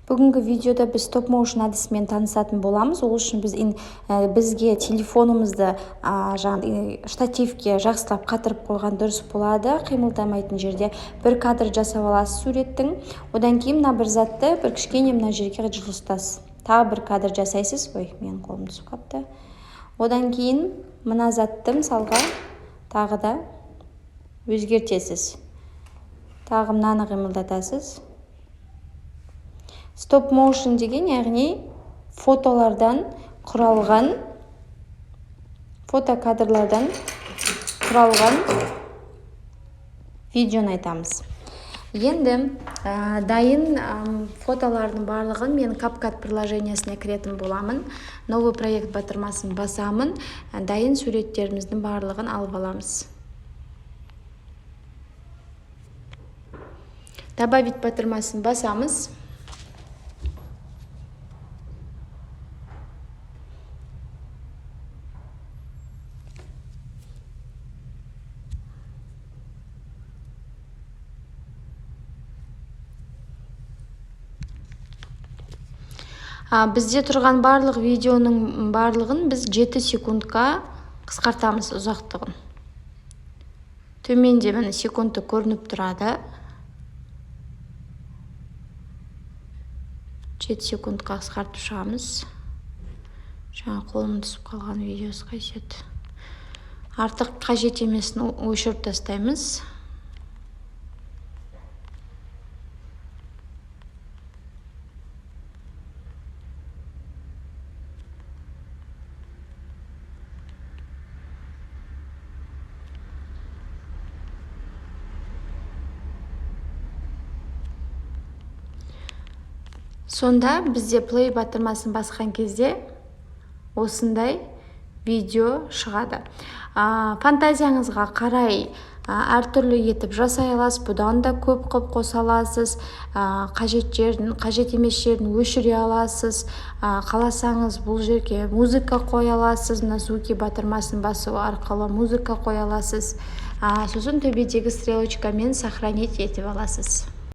Бүгінгі видеода біз стоп моушн әдісімен танысатын боламыз. Ол үшін бізге телефонымызды жаңағы штативке жақсылап қатырып қойған дұрыс болады. Қимылдамайтын жерде бір кадр жасап аласыз суреттің. Одан кейін мына бір затты бір кішкене мына жерге жылжытасыз. Тағы бір кадр жасайсыз. Ой, менің қолым түсіп қалыпты. Одан кейін мына затты мысалға тағы да өзгертесіз. Тағы мынаны қимылдатасыз. Стоп моушн деген, яғни фотолардан құралған, фотокадрлардан құралған видеоны айтамыз. Енді дайын фотолардың барлығын мен CapCut приложениесіне кіретін боламын. Новый проект батырмасын басамын. Дайын суреттеріміздің барлығын алып аламыз. Добавить батырмасын басамыз. Бізде тұрған барлық видеоның барлығын біз 7 секундқа қысқартамыз ұзақтығын. Төменде міне секунды көрініп тұрады. 7 секундқа қысқартып шығамыз. Жаңа қолым түсіп қалған видеосы қайсы еді? Артық қажет емесін өшіріп тастаймыз. Сонда бізде play батырмасын басқан кезде осындай видео шығады. Фантазияңызға қарай әртүрлі етіп жасай аласыз, бұдан да көп қылып қоса аласыз, қажет жерін, қажет емес жерін өшіре аласыз, қаласаңыз бұл жерге музыка қоя аласыз, мына звуки батырмасын басу арқылы музыка қоя аласыз, сосын төбедегі стрелочкамен сохранить етіп аласыз.